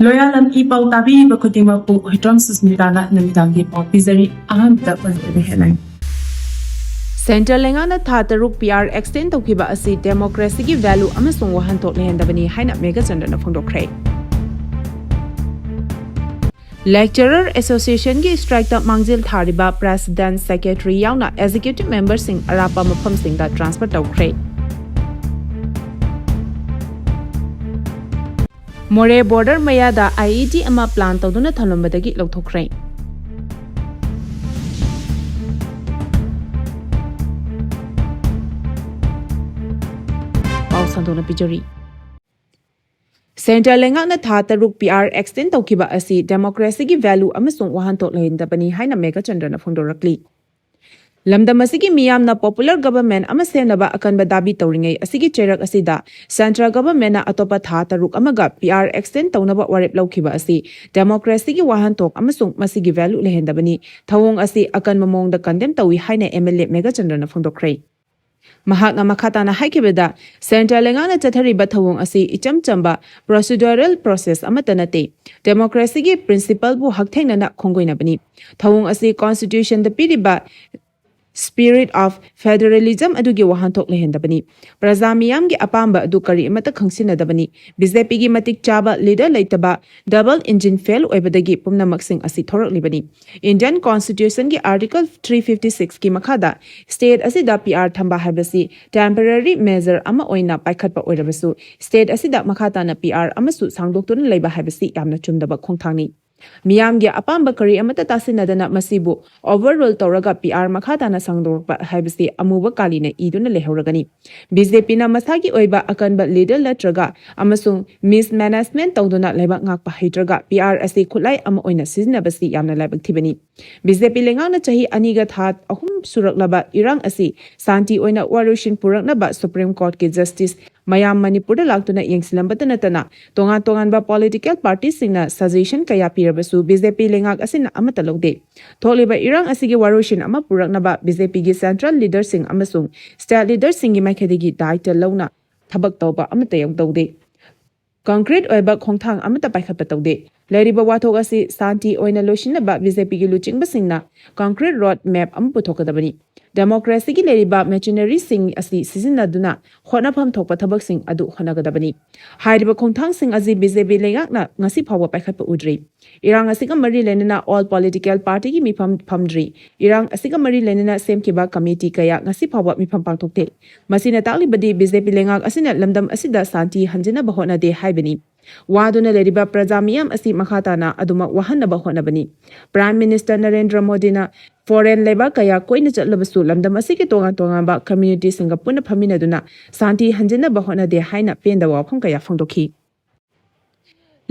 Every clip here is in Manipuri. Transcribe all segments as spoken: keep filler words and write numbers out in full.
ꯂꯣꯌꯥꯂꯝ ꯏ ꯄꯥꯎ ꯇꯥꯕꯤꯔꯤꯕ ꯈꯨꯗꯤꯡꯃꯛꯄꯨ ꯍꯨꯏꯗ꯭ꯔꯣꯝ ꯁꯨꯁꯃꯤꯇꯥꯅ ꯅꯨꯃꯤꯗꯥꯡꯒꯤ ꯄꯥꯎ ꯄꯤꯖꯔꯤ꯫ ꯑꯍꯥꯟꯕꯗ ꯄꯟꯖꯕ ꯍꯦꯠꯂꯥꯏꯟ꯫ ꯁꯦꯟꯇ꯭ꯔꯦꯜ ꯂꯩꯉꯥꯛꯅ ꯊꯥ ꯇꯔꯨꯛ P R extend ꯇꯧꯈꯤꯕ ꯑꯁꯤ democracyꯒꯤ value ꯑꯃꯁꯨꯡ ꯋꯥꯍꯟꯊꯣꯛ ꯂꯩꯍꯟꯗꯕꯅꯤ ꯍꯥꯏꯅ ꯃꯦꯘꯆꯟꯗ꯭ꯔꯅ ꯐꯣꯡꯗꯣꯛꯈ꯭ꯔꯦ꯫ Lecturer Associationꯒꯤ strikeꯇ ꯃꯥꯡꯖꯤꯜ ꯊꯥꯔꯤꯕ president, secretary ꯌꯥꯎꯅ executive memberꯁꯤꯡ ꯑꯔꯥꯞꯄ ꯃꯐꯝꯁꯤꯡꯗ transfer ꯇꯧꯈ꯭ꯔꯦ꯫ ꯃꯣꯔꯦ border ꯃꯌꯥꯗ I E D ꯑꯃ plan ꯇꯧꯗꯨꯅ ꯊꯝꯂꯝꯕꯗꯒꯤ ꯂꯧꯊꯣꯛꯈ꯭ꯔꯦ꯫ ꯄꯥꯎ ꯁꯟꯗꯣꯛꯅ ꯄꯤꯖꯔꯤ꯫ ꯁꯦꯟꯇ꯭ꯔꯦꯜ ꯂꯩꯉꯥꯛꯅ ꯊꯥ ꯇꯔꯨꯛ P R extend ꯇꯧꯈꯤꯕ ꯑꯁꯤ democracyꯒꯤ value ꯑꯃꯁꯨꯡ ꯋꯥꯍꯟꯊꯣꯛ ꯂꯩꯍꯟꯗꯕꯅꯤ ꯍꯥꯏꯅ ꯃꯦꯘꯆꯟꯗ꯭ꯔꯅ ꯐꯣꯡꯗꯣꯔꯛꯂꯤ꯫ ꯂꯝꯗꯝ ꯑꯁꯤꯒꯤ ꯃꯤꯌꯥꯝꯅ popular government ꯑꯃ ꯁꯦꯝꯅꯕ ꯑꯀꯟꯕ ꯗꯥꯕꯤ ꯇꯧꯔꯤꯉꯩ ꯑꯁꯤꯒꯤ ꯆꯩꯔꯛ ꯑꯁꯤꯗ ꯁꯦꯟꯇ꯭ꯔꯦꯜ ꯒꯚꯔꯟꯃꯦꯟꯠꯅ ꯑꯇꯣꯞꯄ ꯊꯥ ꯇꯔꯨꯛ ꯑꯃꯒ P R extend ꯇꯧꯅꯕ ꯋꯥꯔꯦꯞ ꯂꯧꯈꯤꯕ ꯑꯁꯤ democracyꯒꯤ ꯋꯥꯍꯟꯊꯣꯛ ꯑꯃꯁꯨꯡ ꯃꯁꯤꯒꯤ value ꯂꯩꯍꯟꯗꯕꯅꯤ꯫ ꯊꯧꯑꯣꯡ ꯑꯁꯤ ꯑꯀꯟꯕ ꯃꯑꯣꯡꯗ condemn ꯇꯧꯏ ꯍꯥꯏꯅ M L A ꯃꯦꯘꯆꯟꯗ꯭ꯔꯅ ꯐꯣꯡꯗꯣꯛꯈ꯭ꯔꯦ꯫ ꯃꯍꯥꯛꯅ ꯃꯈꯥ ꯇꯥꯅ ꯍꯥꯏꯈꯤꯕꯗ, ꯁꯦꯟꯇ꯭ꯔꯦꯜ ꯂꯩꯉꯥꯛꯅ ꯆꯠꯊꯔꯤꯕ ꯊꯧꯑꯣꯡ ꯑꯁꯤ ꯏꯆꯝ ꯆꯝꯕ procedural process ꯑꯃꯠꯇ ꯅꯠꯇꯦ, democracyꯒꯤ principleꯕꯨ ꯍꯛꯊꯦꯡꯅꯅ ꯈꯣꯡꯒꯣꯏꯅꯕꯅꯤ꯫ ꯊꯧꯑꯣꯡ ꯑꯁꯤ constitutionꯗ ꯄꯤꯔꯤꯕ spirit of federalism ꯑꯗꯨꯒꯤ ꯋꯥꯍꯟꯊꯣꯛ ꯂꯩꯍꯟꯗꯕꯅꯤ꯫ ꯄ꯭ꯔꯖꯥ ꯃꯤꯌꯥꯝꯒꯤ ꯑꯄꯥꯝꯕ ꯑꯗꯨ ꯀꯔꯤ ꯑꯃꯠꯇ ꯈꯪꯁꯤꯟꯅꯗꯕꯅꯤ꯫ B J Pꯒꯤ ꯃꯇꯤꯛ ꯆꯥꯕ leader ꯂꯩꯇꯕ, double engine fail ꯑꯣꯏꯕꯗꯒꯤ ꯄꯨꯝꯅꯃꯛꯁꯤꯡ ꯑꯁꯤ ꯊꯣꯔꯛꯂꯤꯕꯅꯤ꯫ Indian Constitutionꯒꯤ Article three fifty sixꯀꯤ ꯃꯈꯥꯗ state ꯑꯁꯤꯗ P R ꯊꯝꯕ ꯍꯥꯏꯕꯁꯤ temporary measure ꯑꯃ ꯑꯣꯏꯅ ꯄꯥꯏꯈꯠꯄ ꯑꯣꯏꯔꯕꯁꯨ, state ꯑꯁꯤꯗ ꯃꯈꯥ ꯇꯥꯅ P R ꯑꯃꯁꯨ ꯁꯥꯡꯗꯣꯛꯇꯨꯅ ꯂꯩꯕ ꯍꯥꯏꯕꯁꯤ ꯌꯥꯝꯅ ꯆꯨꯝꯗꯕ ꯈꯣꯡꯊꯥꯡꯅꯤ꯫ ꯃꯤꯌꯥꯝꯒꯤ ꯑꯄꯥꯝꯕ ꯀꯔꯤ ꯑꯃꯠꯇ ꯇꯥꯁꯤꯟꯅꯗꯅ ꯃꯁꯤꯕꯨ overrule ꯇꯧꯔꯒ P R ꯃꯈꯥ ꯇꯥꯅ ꯁꯥꯡꯗꯣꯔꯛꯄ ꯍꯥꯏꯕꯁꯤ ꯑꯃꯨꯕ ꯀꯥꯂꯤꯅ ꯏꯗꯨꯅ ꯂꯩꯍꯧꯔꯒꯅꯤ꯫ B J Pꯅ ꯃꯁꯥꯒꯤ ꯑꯣꯏꯕ ꯑꯀꯟꯕ leader ꯅꯠꯇ꯭ꯔꯒ ꯑꯃꯁꯨꯡ mismanagement ꯇꯧꯗꯨꯅ ꯂꯩꯕꯥꯛ ꯉꯥꯛꯄ ꯍꯩꯇ꯭ꯔꯒ P R ꯑꯁꯤ ꯈꯨꯠꯂꯥꯏ ꯑꯃ ꯑꯣꯏꯅ ꯁꯤꯖꯤꯟꯅꯕꯁꯤ ꯌꯥꯝꯅ ꯂꯥꯏꯕꯛ ꯊꯤꯕꯅꯤ꯫ B J P ꯂꯩꯉꯥꯛꯅ ꯆꯍꯤ ꯑꯅꯤꯒ ꯊꯥ ꯑꯍꯨꯝ ꯁꯨꯔꯛꯂꯕ ꯏꯔꯥꯡ ꯑꯁꯤ ꯁꯥꯟꯇꯤ ꯑꯣꯏꯅ ꯋꯥꯔꯣꯏꯁꯤꯟ ꯄꯨꯔꯛꯅꯕ Supreme Courtꯀꯤ justice ꯃꯌꯥꯝ ꯃꯅꯤꯄꯨꯔꯗ ꯂꯥꯛꯇꯨꯅ ꯌꯦꯡꯁꯤꯜꯂꯝꯕꯇ ꯅꯠꯇꯅ ꯇꯣꯉꯥꯟ ꯇꯣꯉꯥꯟꯕ political partyꯁꯤꯡꯅ suggestion ꯀꯌꯥ ꯄꯤꯔꯕꯁꯨ B J P ꯂꯩꯉꯥꯛ ꯑꯁꯤꯅ ꯑꯃꯠꯇ ꯂꯧꯗꯦ꯫ ꯊꯣꯛꯂꯤꯕ ꯏꯔꯥꯡ ꯑꯁꯤꯒꯤ ꯋꯥꯔꯣꯏꯁꯤꯟ ꯑꯃ ꯄꯨꯔꯛꯅꯕ B J Pꯒꯤ central leaderꯁꯤꯡ ꯑꯃꯁꯨꯡ state leaderꯁꯤꯡꯒꯤ ꯃꯥꯏꯀꯩꯗꯒꯤ ꯗꯥꯏꯇ ꯂꯧꯅ ꯊꯕꯛ ꯇꯧꯕ ꯑꯃꯠꯇ ꯌꯥꯎꯗꯧꯗꯦ꯫ ꯀꯪꯀ꯭ꯔꯤꯠ ꯑꯣꯏꯕ ꯈꯣꯡꯊꯥꯡ ꯑꯃꯠꯇ ꯄꯥꯏꯈꯠꯄ ꯇꯧꯗꯦ꯫ ꯂꯩꯔꯤꯕ ꯋꯥꯊꯣꯛ ꯑꯁꯤ ꯁꯥꯟꯇꯤ ꯑꯣꯏꯅ ꯂꯣꯏꯁꯤꯟꯅꯕ ꯕꯤ ꯖꯦ ꯄꯤꯒꯤ ꯂꯨꯆꯤꯡꯕꯁꯤꯡꯅ ꯀꯪꯀ꯭ꯔꯤꯠ ꯔꯣꯗ ꯃꯦꯞ ꯑꯃ ꯄꯨꯊꯣꯛꯀꯗꯕꯅꯤ꯫ ꯗꯦꯃꯣꯀ꯭ꯔꯦꯁꯤꯒꯤ ꯂꯩꯔꯤꯕ ꯃꯦꯆꯤꯅꯔꯤꯁꯤꯡ ꯑꯁꯤ ꯁꯤꯖꯤꯟꯅꯗꯨꯅ ꯍꯣꯠꯅꯐꯝ ꯊꯣꯛꯄ ꯊꯕꯛꯁꯤꯡ ꯑꯗꯨ ꯍꯣꯠꯅꯒꯗꯕꯅꯤ꯫ ꯍꯥꯏꯔꯤꯕ ꯈꯣꯡꯊꯥꯡꯁꯤꯡ ꯑꯁꯤ ꯕꯤ ꯖꯦ ꯄꯤ ꯂꯩꯉꯥꯛꯅ ꯉꯁꯤ ꯐꯥꯎꯕ ꯄꯥꯏꯈꯠꯄ ꯎꯗ꯭ꯔꯤ꯫ ꯏꯔꯥꯡ ꯑꯁꯤꯒ ꯃꯔꯤ ꯂꯩꯅꯅ ꯑꯣꯜ ꯄꯣꯂꯤꯇꯤꯀꯦꯜ ꯄꯥꯔꯇꯤꯒꯤ ꯃꯤꯐꯝ ꯐꯝꯗ꯭ꯔꯤ꯫ ꯏꯔꯥꯡ ꯑꯁꯤꯒ ꯃꯔꯤ ꯂꯩꯅꯅ ꯁꯦꯝꯈꯤꯕ ꯀꯃꯤꯇꯤ ꯀꯌꯥ ꯉꯁꯤ ꯐꯥꯎꯕ ꯃꯤꯐꯝ ꯄꯥꯡꯊꯣꯛꯇꯦ꯫ ꯃꯁꯤꯅ ꯇꯥꯛꯂꯤꯕꯗꯤ ꯕꯤ ꯖꯦ ꯄꯤ ꯂꯩꯉꯥꯛ ꯑꯁꯤꯅ ꯂꯝꯗꯝ ꯑꯁꯤꯗ ꯁꯥꯟꯇꯤ ꯍꯟꯖꯤꯟꯅꯕ ꯍꯣꯠꯅꯗꯦ ꯍꯥꯏꯕꯅꯤ꯫ ꯋꯥꯗꯨꯅ ꯂꯩꯔꯤꯕ ꯄ꯭ꯔꯖꯥ ꯃꯤꯌꯥꯝ ꯑꯁꯤ ꯃꯈꯥ ꯇꯥꯅ ꯑꯗꯨꯃꯛ ꯋꯥꯍꯟꯅꯕ ꯍꯣꯠꯅꯕꯅꯤ꯫ ꯄ꯭ꯔꯥꯏꯝ ꯃꯤꯅꯤꯁꯇꯔ ꯅꯔꯦꯟꯗ꯭ꯔ ꯃꯣꯗꯤꯅ ꯐꯣꯔꯦꯟ ꯂꯩꯕꯥꯛ ꯀꯌꯥ ꯀꯣꯏꯅ ꯆꯠꯂꯕꯁꯨ ꯂꯝꯗꯝ ꯑꯁꯤꯒꯤ ꯇꯣꯉꯥꯟ ꯇꯣꯉꯥꯟꯕ ꯀꯝꯃ꯭ꯌꯨꯅꯤꯇꯤꯁꯤꯡꯒ ꯄꯨꯟꯅ ꯐꯝꯃꯤꯟꯅꯗꯨꯅ ꯁꯥꯟꯇꯤ ꯍꯟꯖꯤꯟꯅꯕ ꯍꯣꯠꯅꯗꯦ ꯍꯥꯏꯅ ꯄꯦꯟꯗꯕ ꯋꯥꯐꯝ ꯀꯌꯥ ꯐꯣꯡꯗꯣꯛꯈꯤ꯫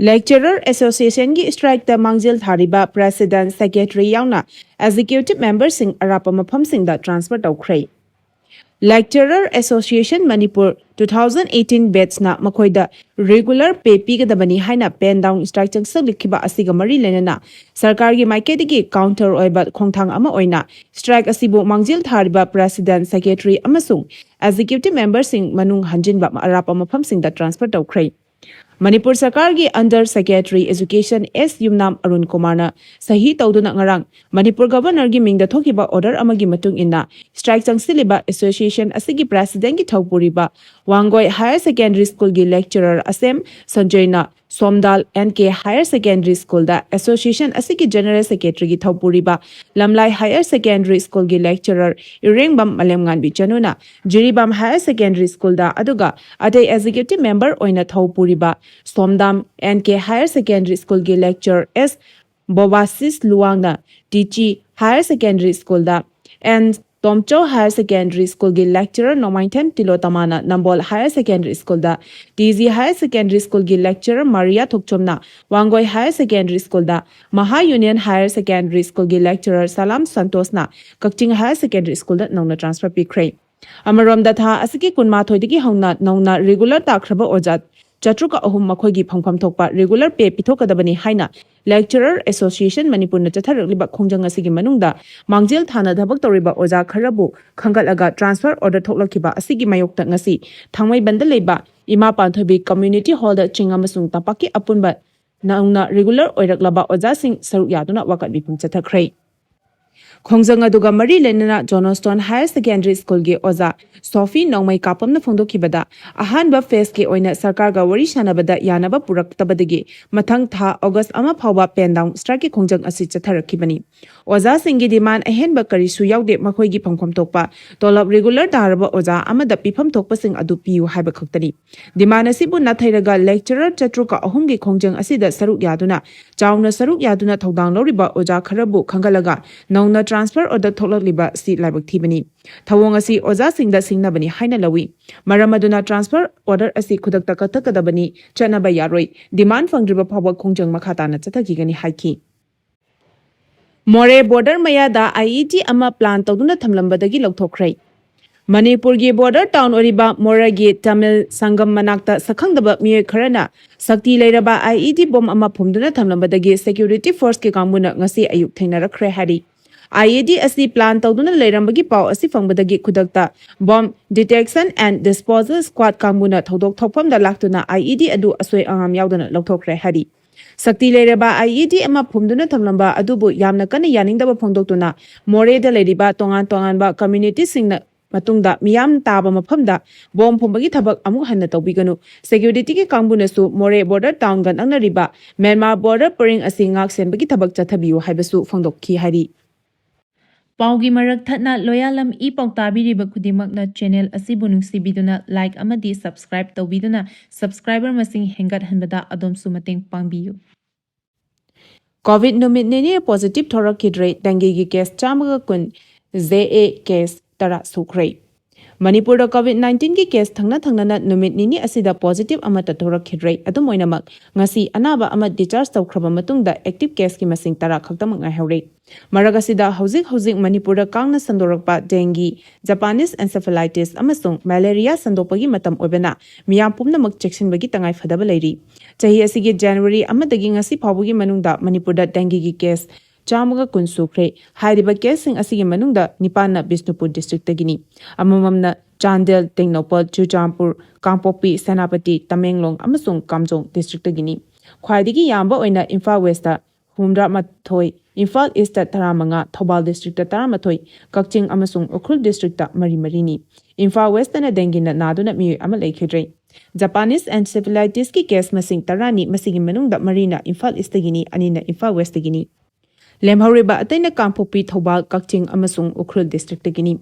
ꯂꯦꯛꯆꯔꯔ ꯑꯦꯁꯣꯁꯤꯌꯦꯁꯟꯒꯤ ꯁ꯭ꯇ꯭ꯔꯥꯏꯛꯇ ꯃꯥꯡꯖꯤꯜ ꯊꯥꯔꯤꯕ ꯄ꯭ꯔꯦꯁꯤꯗꯦꯟꯠ, ꯁꯦꯀ꯭ꯔꯦꯇꯔꯤ ꯌꯥꯎꯅ ꯑꯦꯛꯖꯤꯀ꯭ꯌꯨꯇꯤꯚ ꯃꯦꯝꯕꯔꯁꯤꯡ ꯑꯔꯥꯞꯄ ꯃꯐꯝꯁꯤꯡꯗ ꯇ꯭ꯔꯥꯟꯁꯐꯔ ꯇꯧꯈ꯭ꯔꯦ꯫ Lecturer association Manipur two thousand eighteen ꯕꯦꯠꯁꯅ ꯃꯈꯣꯏꯗ ꯔꯤꯒꯨꯂꯔ ꯄꯦ ꯄꯤꯒꯗꯕꯅꯤ ꯍꯥꯏꯅ ꯄꯦꯟ ꯗꯥꯎꯟ ꯁ꯭ꯇ꯭ꯔꯥꯏꯛ ꯆꯪꯁꯤꯜꯂꯛꯈꯤꯕ ꯑꯁꯤꯒ ꯃꯔꯤ ꯂꯩꯅꯅ ꯁꯔꯀꯥꯔꯒꯤ ꯃꯥꯏꯀꯩꯗꯒꯤ ꯀꯥꯎꯟꯇꯔ ꯑꯣꯏꯕ ꯈꯣꯡꯊꯥꯡ ꯑꯃ ꯑꯣꯏꯅ ꯁ꯭ꯇ꯭ꯔꯥꯏꯛ ꯑꯁꯤꯕꯨ ꯃꯥꯡꯖꯤꯜ ꯊꯥꯔꯤꯕ ꯄ꯭ꯔꯦꯁꯤꯗꯦꯟꯠ, ꯁꯦꯀ꯭ꯔꯦꯇꯔꯤ ꯑꯃꯁꯨꯡ ꯑꯦꯛꯖꯤꯀ꯭ꯌꯨꯇꯤꯚ ꯃꯦꯝꯕꯔꯁꯤꯡ ꯃꯅꯨꯡ ꯍꯟꯖꯤꯟꯕ ꯑꯔꯥꯞꯄ ꯃꯐꯝꯁꯤꯡꯗ ꯇ꯭ꯔꯥꯟꯁꯐꯔ ꯇꯧꯈ꯭ꯔꯦ꯫ ꯃꯅꯤꯄꯨꯔ ꯁꯔꯀꯥꯔꯒꯤ ꯑꯟꯗꯔ ꯁꯦꯀ꯭ꯔꯦꯇꯔꯤ ꯑꯦꯖꯨꯀꯦꯁꯟ ꯑꯦꯁ ꯌꯨꯝꯅꯥꯝ ꯑꯔꯨꯟ ꯀꯨꯃꯥꯔꯅ ꯁꯍꯤ ꯇꯧꯗꯨꯅ ꯉꯔꯥꯡ ꯃꯅꯤꯄꯨꯔ ꯒꯚꯔꯅꯔꯒꯤ ꯃꯤꯡꯗ ꯊꯣꯛꯈꯤꯕ ꯑꯣꯔꯗꯔ ꯑꯃꯒꯤ ꯃꯇꯨꯡ ꯏꯟꯅ ꯁ꯭ꯇ꯭ꯔꯥꯏꯛ ꯆꯪꯁꯤꯜꯂꯤꯕ ꯑꯦꯁꯣꯁꯤꯌꯦꯁꯟ ꯑꯁꯤꯒꯤ ꯄ꯭ꯔꯦꯁꯤꯗꯦꯟꯠꯀꯤ ꯊꯧꯄꯨꯔꯤꯕ ꯋꯥꯡꯒꯣꯏ ꯍꯥꯌꯔ ꯁꯦꯀꯦꯟꯗꯔꯤ ꯁ꯭ꯀꯨꯜꯒꯤ ꯂꯦꯛꯆꯔꯔ ꯑꯁꯦꯝ ꯁꯟꯖꯣꯏꯅ Somdal N K higher secondary ꯁ꯭ꯀꯨꯜꯗ, ꯑꯦꯁꯣꯁꯤꯌꯦꯁꯟ ꯑꯁꯤꯒꯤ ꯖꯦꯅꯔꯦꯜ ꯁꯦꯀ꯭ꯔꯦꯇꯔꯤꯒꯤ ꯊꯧꯄꯨꯔꯤꯕ ꯂꯝꯂꯥꯏ ꯍꯥꯌꯔ ꯁꯦꯀꯦꯟꯗꯔꯤ ꯁ꯭ꯀꯨꯜꯒꯤ ꯂꯦꯛꯆꯔꯔ ꯏꯔꯦꯡꯕꯝ ꯃꯥꯂꯦꯝꯉꯥꯟꯕꯤ ꯆꯅꯨꯅ ꯖꯤꯔꯤꯕꯥꯝ ꯍꯥꯌꯔ ꯁꯦꯀꯦꯟꯗꯔꯤ ꯁ꯭ꯀꯨꯜꯗ, ꯑꯗꯨꯒ ꯑꯇꯩ ꯑꯦꯛꯖꯤꯀ꯭ꯌꯨꯇꯤꯚ ꯃꯦꯝꯕꯔ ꯑꯣꯏꯅ ꯊꯧꯄꯨꯔꯤꯕ Somdam N K higher secondary ꯁ꯭ꯀꯨꯜꯒꯤ ꯂꯦꯛꯆꯔꯔ ꯑꯦꯁ ꯕꯣꯕꯥꯁꯤꯁ ꯂꯨꯋꯥꯡꯅ ꯇꯤꯆꯤ ꯍꯥꯌꯔ ꯁꯦꯀꯦꯟꯗꯔꯤ ꯁ꯭ꯀꯨꯜꯗ, ꯑꯦꯟ ꯇꯣꯝꯆꯧ ꯍꯥꯌꯔ ꯁꯦꯀꯦꯟꯗꯔꯤ ꯁ꯭ꯀꯨꯜꯒꯤ ꯂꯦꯛꯆꯔꯔ ꯅꯣꯡꯃꯥꯏꯊꯦꯝ ꯇꯤꯂꯣꯇꯃꯥꯅ ꯅꯝꯕꯣꯜ ꯍꯥꯌꯔ ꯁꯦꯀꯦꯟꯗꯔꯤ ꯁ꯭ꯀꯨꯜꯗ, ꯇꯤ ꯖꯤ ꯍꯥꯌꯔ ꯁꯦꯀꯦꯟꯗꯔꯤ ꯁ꯭ꯀꯨꯜꯒꯤ ꯂꯦꯛꯆꯔꯔ ꯃꯥꯔꯤꯌꯥ ꯊꯣꯛꯆꯣꯝꯅ ꯋꯥꯡꯒꯣꯏ ꯍꯥꯌꯔ ꯁꯦꯀꯦꯟꯗꯔꯤ ꯁ꯭ꯀꯨꯜꯗ, ꯃꯍꯥ ꯌꯨꯅꯤꯌꯟ ꯍꯥꯌꯔ ꯁꯦꯀꯦꯟꯗꯔꯤ ꯁ꯭ꯀꯨꯜꯒꯤ ꯂꯦꯛꯆꯔꯔ ꯁꯂꯥꯝ ꯁꯟꯇꯣꯁꯅ ꯀꯛꯆꯤꯡ ꯍꯥꯌꯔ ꯁꯦꯀꯦꯟꯗꯔꯤ ꯁ꯭ꯀꯨꯜꯗ ꯅꯧꯅ ꯇ꯭ꯔꯥꯟꯁꯐꯔ ꯄꯤꯈ꯭ꯔꯦ꯫ ꯑꯃꯔꯣꯝꯗ, ꯊꯥ ꯑꯁꯤꯒꯤ ꯀꯨꯟꯃꯥꯊꯣꯏꯗꯒꯤ ꯍꯧꯅ ꯅꯧꯅ ꯔꯤꯒꯨꯂꯔ ꯇꯥꯈ꯭ꯔꯕ ꯑꯣꯖꯥ ꯆꯥꯇ꯭ꯔꯨꯛꯀ ꯑꯍꯨꯝ ꯃꯈꯣꯏꯒꯤ ꯐꯪꯐꯝ ꯊꯣꯛꯄ regular pay ꯄꯤꯊꯣꯛꯀꯗꯕꯅꯤ ꯍꯥꯏꯅ Lecturer Association ꯃꯅꯤꯄꯨꯔꯅ ꯆꯠꯊꯔꯛꯂꯤꯕ ꯈꯣꯡꯖꯪ ꯑꯁꯤꯒꯤ ꯃꯅꯨꯡꯗ ꯃꯥꯡꯖꯤꯜ ꯊꯥꯅ ꯊꯕꯛ ꯇꯧꯔꯤꯕ ꯑꯣꯖꯥ ꯈꯔꯕꯨ ꯈꯟꯒꯠꯂꯒ transfer order ꯊꯣꯛꯂꯛꯈꯤꯕ ꯑꯁꯤꯒꯤ ꯃꯥꯌꯣꯛꯇ ꯉꯁꯤ ꯊꯥꯡꯃꯩꯕꯟꯗ ꯂꯩꯕ ꯏꯃꯥ ꯄꯥꯟꯊꯣꯏꯕꯤ Community Hallꯗ ꯆꯤꯡ ꯑꯃꯁꯨꯡ ꯇꯝꯄꯥꯛꯀꯤ ꯑꯄꯨꯟꯕ ꯅꯧꯅ regular ꯑꯣꯏꯔꯛꯂꯕ ꯑꯣꯖꯥꯁꯤꯡ ꯁꯔꯨꯛ ꯌꯥꯗꯨꯅ ꯋꯥꯀꯠ ꯃꯤꯐꯝ ꯆꯠꯊꯈ꯭ꯔꯦ꯫ ꯈꯣꯡꯖꯪ ꯑꯗꯨꯒ ꯃꯔꯤ ꯂꯩꯅꯅ Johnstone Higher Secondary Schoolꯒꯤ ꯑꯣꯖꯥ ꯁꯣꯐꯤ ꯅꯣꯡꯃꯩ ꯀꯥꯄꯝꯅ ꯐꯣꯡꯗꯣꯛꯈꯤꯕꯗ, ꯑꯍꯥꯟꯕ phaseꯀꯤ ꯑꯣꯏꯅ ꯁꯔꯀꯥꯔꯒ ꯋꯥꯔꯤ ꯁꯥꯟꯅꯕꯗ ꯌꯥꯅꯕ ꯄꯨꯔꯛꯇꯕꯗꯒꯤ ꯃꯊꯪ ꯊꯥ August ꯑꯃ ꯐꯥꯎꯕ pen down strikeꯀꯤ ꯈꯣꯡꯖꯪ ꯑꯁꯤ ꯆꯠꯊꯔꯛꯈꯤꯕꯅꯤ꯫ ꯑꯣꯖꯥꯁꯤꯡꯒꯤ demand ꯑꯍꯦꯟꯕ ꯀꯔꯤꯁꯨ ꯌꯥꯎꯗꯦ, ꯃꯈꯣꯏꯒꯤ ꯐꯪꯐꯝ ꯊꯣꯛꯄ ꯇꯣꯂꯣꯞ regular ꯇꯥꯔꯕ ꯑꯣꯖꯥ ꯑꯃꯗ ꯄꯤꯐꯝ ꯊꯣꯛꯄꯁꯤꯡ ꯑꯗꯨ ꯄꯤꯌꯨ ꯍꯥꯏꯕ ꯈꯛꯇꯅꯤ꯫ Demand ꯑꯁꯤꯕꯨ ꯅꯥꯊꯩꯔꯒ lecturer ꯆꯥꯇ꯭ꯔꯨꯛꯀ ꯑꯍꯨꯝꯒꯤ ꯈꯣꯡꯖꯪ ꯑꯁꯤꯗ ꯁꯔꯨꯛ ꯌꯥꯗꯨꯅ, ꯆꯥꯎꯅ ꯁꯔꯨꯛ ꯌꯥꯗꯨꯅ ꯊꯧꯗꯥꯡ ꯂꯧꯔꯤꯕ ꯑꯣꯖꯥ ꯈꯔꯕꯨ ꯈꯟꯒꯠꯂꯒ ꯅꯧꯅ transfer order ꯊꯣꯛꯂꯛꯂꯤꯕ ꯑꯁꯤ ꯂꯥꯏꯕꯛ ꯊꯤꯕꯅꯤ꯫ ꯊꯧꯑꯣꯡ ꯑꯁꯤ ꯑꯣꯖꯥꯁꯤꯡꯗ ꯁꯤꯡꯅꯕꯅꯤ ꯍꯥꯏꯅ ꯂꯧꯏ꯫ ꯃꯔꯝ ꯑꯗꯨꯅ transfer order ꯑꯁꯤ ꯈꯨꯗꯛꯇ ꯀꯛꯊꯠꯀꯗꯕꯅꯤ, ꯆꯠꯅꯕ ꯌꯥꯔꯣꯏ꯫ Demand ꯐꯪꯗ꯭ꯔꯤꯕ ꯐꯥꯎꯕ ꯈꯣꯡꯖꯪ ꯃꯈꯥ ꯇꯥꯅ ꯆꯠꯊꯈꯤꯒꯅꯤ ꯍꯥꯏꯈꯤ꯫ ꯃꯣꯔꯦ border ꯃꯌꯥꯗ IED ꯑꯃ plant ꯇꯧꯗꯨꯅ ꯊꯝꯂꯝꯕꯗꯒꯤ ꯂꯧꯊꯣꯛꯈ꯭ꯔꯦ꯫ ꯃꯅꯤꯄꯨꯔꯒꯤ border town ꯑꯣꯏꯔꯤꯕ ꯃꯣꯔꯦꯒꯤ ꯇꯥꯃꯤꯜ ꯁꯪꯒꯝ ꯃꯅꯥꯛꯇ ꯁꯛꯈꯪꯗꯕ ꯃꯤꯑꯣꯏ ꯈꯔꯅ ꯁꯛꯇꯤ ꯂꯩꯔꯕ IED bomb ꯑꯃ ꯐꯨꯝꯗꯨꯅ ꯊꯝꯂꯝꯕꯗꯒꯤ security forceꯀꯤ ꯀꯥꯡꯕꯨꯅ ꯉꯁꯤ ꯑꯌꯨꯛ ꯊꯦꯡꯅꯔꯛꯈ꯭ꯔꯦ ꯍꯥꯏꯔꯤ꯫ IED ꯑꯁꯤ plant ꯇꯧꯗꯨꯅ ꯂꯩꯔꯝꯕꯒꯤ ꯄꯥꯎ ꯑꯁꯤ ꯐꯪꯕꯗꯒꯤ ꯈꯨꯗꯛꯇ Bomb Detection and Disposal Squad ꯀꯥꯡꯕꯨꯅ ꯊꯧꯗꯣꯛ ꯊꯣꯛꯐꯝꯗ ꯂꯥꯛꯇꯨꯅ IED ꯑꯗꯨ ꯑꯁꯣꯏ ꯑꯉꯥꯝ ꯌꯥꯎꯗꯅ ꯂꯧꯊꯣꯛꯈ꯭ꯔꯦ ꯍꯥꯏꯔꯤ꯫ ꯁꯛꯇꯤ ꯂꯩꯔꯕ IED ꯑꯃ ꯐꯨꯝꯗꯨꯅ ꯊꯝꯂꯝꯕ ꯑꯗꯨꯕꯨ ꯌꯥꯝꯅ ꯀꯟꯅ ꯌꯥꯅꯤꯡꯗꯕ ꯐꯣꯡꯗꯣꯛꯇꯨꯅ ꯃꯣꯔꯦꯗ ꯂꯩꯔꯤꯕ ꯇꯣꯉꯥꯟ ꯇꯣꯉꯥꯟꯕ communityꯁꯤꯡꯅ ꯃꯇꯨꯡꯗ ꯃꯤꯌꯥꯝ ꯇꯥꯕ ꯃꯐꯝꯗ bomb ꯐꯨꯝꯕꯒꯤ ꯊꯕꯛ ꯑꯃꯨꯛ ꯍꯟꯅ ꯇꯧꯕꯤꯒꯅꯨ꯫ Securityꯒꯤ ꯀꯥꯡꯕꯨꯅꯁꯨ ꯃꯣꯔꯦ border townꯒ ꯅꯛꯅꯔꯤꯕ ꯃ꯭ꯌꯥꯟꯃꯥꯔ border ꯄꯔꯤꯡ ꯑꯁꯤ ꯉꯥꯛ ꯁꯦꯟꯕꯒꯤ ꯊꯕꯛ ꯆꯠꯊꯕꯤꯌꯨ ꯍꯥꯏꯕꯁꯨ ꯐꯣꯡꯗꯣꯛꯈꯤ ꯍꯥꯏꯔꯤ꯫ ꯄꯥꯎꯒꯤ ꯃꯔꯛ ꯊꯠꯅ ꯂꯣꯌꯥꯂꯝ ꯏ ꯄꯥꯎ ꯇꯥꯕꯤꯔꯤꯕ ꯈꯨꯗꯤꯡꯃꯛꯅ channel ꯑꯁꯤꯕꯨ ꯅꯨꯡꯁꯤꯕꯤꯗꯨꯅ like ꯑꯃꯗꯤ subscribe ꯇꯧꯕꯤꯗꯨꯅ subscriber ꯃꯁꯤꯡ ꯍꯦꯟꯒꯠꯍꯟꯕꯗ ꯑꯗꯣꯝꯁꯨ ꯃꯇꯦꯡ ꯄꯥꯡꯕꯤꯌꯨ꯫ Covid ꯅꯨꯃꯤꯠ ꯅꯤꯅꯤ positive ꯊꯣꯔꯛꯈꯤꯗ꯭ꯔꯦ꯫ Dengueꯒꯤ case ꯆꯥꯝꯃꯒ ꯀꯨꯟ, ZA case ꯇꯔꯥ ꯁꯨꯈ꯭ꯔꯦ꯫ ꯃꯅꯤꯄꯨꯔꯗ COVID nineteen ꯒꯤ ꯀꯦꯁ ꯊꯪꯅ ꯊꯪꯅꯅ ꯅꯨꯃꯤꯠ ꯅꯤꯅꯤ ꯑꯁꯤꯗ ꯄꯣꯖꯤꯇꯤꯚ ꯑꯃꯠꯇ ꯊꯣꯔꯛꯈꯤꯗ꯭ꯔꯦ꯫ ꯑꯗꯨꯝ ꯑꯣꯏꯅꯃꯛ, ꯉꯁꯤ ꯑꯅꯥꯕ ꯑꯃ ꯗꯤꯆꯥꯔꯖ ꯇꯧꯈ꯭ꯔꯕ ꯃꯇꯨꯡꯗ ꯑꯦꯛꯇꯤꯚ ꯀꯦꯁꯀꯤ ꯃꯁꯤꯡ ꯇꯔꯥ ꯈꯛꯇꯃꯛ ꯉꯥꯏꯍꯧꯔꯦ꯫ ꯃꯔꯛ ꯑꯁꯤꯗ ꯍꯧꯖꯤꯛ ꯍꯧꯖꯤꯛ ꯃꯅꯤꯄꯨꯔꯗ ꯀꯥꯡꯅ ꯁꯟꯗꯣꯔꯛꯄ ꯗꯦꯡꯒꯤ, ꯖꯄꯥꯅꯤꯁ ꯑꯦꯟꯁꯦꯐꯦꯂꯥꯏꯇꯤꯁ ꯑꯃꯁꯨꯡ ꯃꯦꯂꯦꯔꯤꯌꯥ ꯁꯟꯗꯣꯛꯄꯒꯤ ꯃꯇꯝ ꯑꯣꯏꯕꯅ ꯃꯤꯌꯥꯝ ꯄꯨꯝꯅꯃꯛ ꯆꯦꯛꯁꯤꯟꯕꯒꯤ ꯇꯉꯥꯏꯐꯗꯕ ꯂꯩꯔꯤ꯫ ꯆꯍꯤ ꯑꯁꯤꯒꯤ ꯖꯅꯋꯥꯔꯤ ꯑꯃꯗꯒꯤ ꯉꯁꯤ ꯐꯥꯎꯕꯒꯤ ꯃꯅꯨꯡꯗ ꯃꯅꯤꯄꯨꯔꯗ ꯗꯦꯡꯒꯤꯒꯤ ꯀꯦꯁ ꯆꯥꯝꯃꯒ ꯀꯨꯟ ꯁꯨꯈ꯭ꯔꯦ꯫ ꯍꯥꯏꯔꯤꯕ ꯀꯦꯁꯁꯤꯡ ꯑꯁꯤꯒꯤ ꯃꯅꯨꯡꯗ ꯅꯤꯄꯥꯟꯅ ꯕꯤꯁꯅꯨꯄꯨꯔ ꯗꯤꯁꯇ꯭ꯔꯤꯛꯇꯒꯤꯅꯤ꯫ ꯑꯃꯃꯝꯅ ꯆꯥꯟꯗꯦꯜ, ꯇꯦꯡꯅꯧꯄꯜ, ꯆꯨꯔꯆꯥꯟꯄꯨꯔ, ꯀꯥꯡꯄꯣꯛꯄꯤ, ꯁꯦꯅꯥꯄꯇꯤ, ꯇꯃꯦꯡꯂꯣꯡ ꯑꯃꯁꯨꯡ ꯀꯥꯝꯖꯣꯡ ꯗꯤꯁꯇ꯭ꯔꯤꯛꯇꯒꯤꯅꯤ꯫ ꯈ꯭ꯋꯥꯏꯗꯒꯤ ꯌꯥꯝꯕ ꯑꯣꯏꯅ ꯏꯝꯐꯥꯜ ꯋꯦꯁꯇ ꯍꯨꯝꯗ꯭ꯔꯥ ꯃꯥꯊꯣꯏ, ꯏꯝꯐꯥꯜ ꯏꯁꯇ ꯇꯔꯥꯃꯉꯥ, ꯊꯧꯕꯥꯜ ꯗꯤꯁꯇ꯭ꯔꯤꯛꯇ ꯇꯔꯥꯃꯥꯊꯣꯏ, ꯀꯛꯆꯤꯡ ꯑꯃꯁꯨꯡ ꯎꯈ꯭ꯔꯨꯜ ꯗꯤꯁꯇ꯭ꯔꯤꯛꯇ ꯃꯔꯤ ꯃꯔꯤꯅꯤ꯫ ꯏꯝꯐꯥꯜ ꯋꯦꯁꯇꯅ ꯗꯦꯡꯒꯤꯅ ꯅꯥꯗꯨꯅ ꯃꯤꯑꯣꯏ ꯑꯃ ꯂꯩꯈꯤꯗ꯭ꯔꯦ꯫ ꯖꯄꯥꯅꯤꯁ ꯑꯦꯟꯁꯦꯐꯦꯂꯥꯏꯇꯤꯁꯀꯤ ꯀꯦꯁ ꯃꯁꯤꯡ ꯇꯔꯥꯅꯤ, ꯃꯁꯤꯒꯤ ꯃꯅꯨꯡꯗ ꯃꯔꯤꯅ ꯏꯝꯐꯥꯜ ꯏꯁꯇꯒꯤꯅꯤ, ꯑꯅꯤꯅ ꯏꯝꯐꯥꯜ ꯋꯦꯁꯇꯒꯤꯅꯤ꯫ ꯂꯦꯝꯍꯧꯔꯤꯕ ꯑꯇꯩꯅ ꯀꯥꯡꯄꯣꯛꯄꯤ, ꯊꯧꯕꯥꯜ, ꯀꯛꯆꯤꯡ ꯑꯃꯁꯨꯡ ꯎꯈ꯭ꯔꯨꯜ ꯗꯤꯁꯇ꯭ꯔꯤꯛꯇꯒꯤꯅꯤ꯫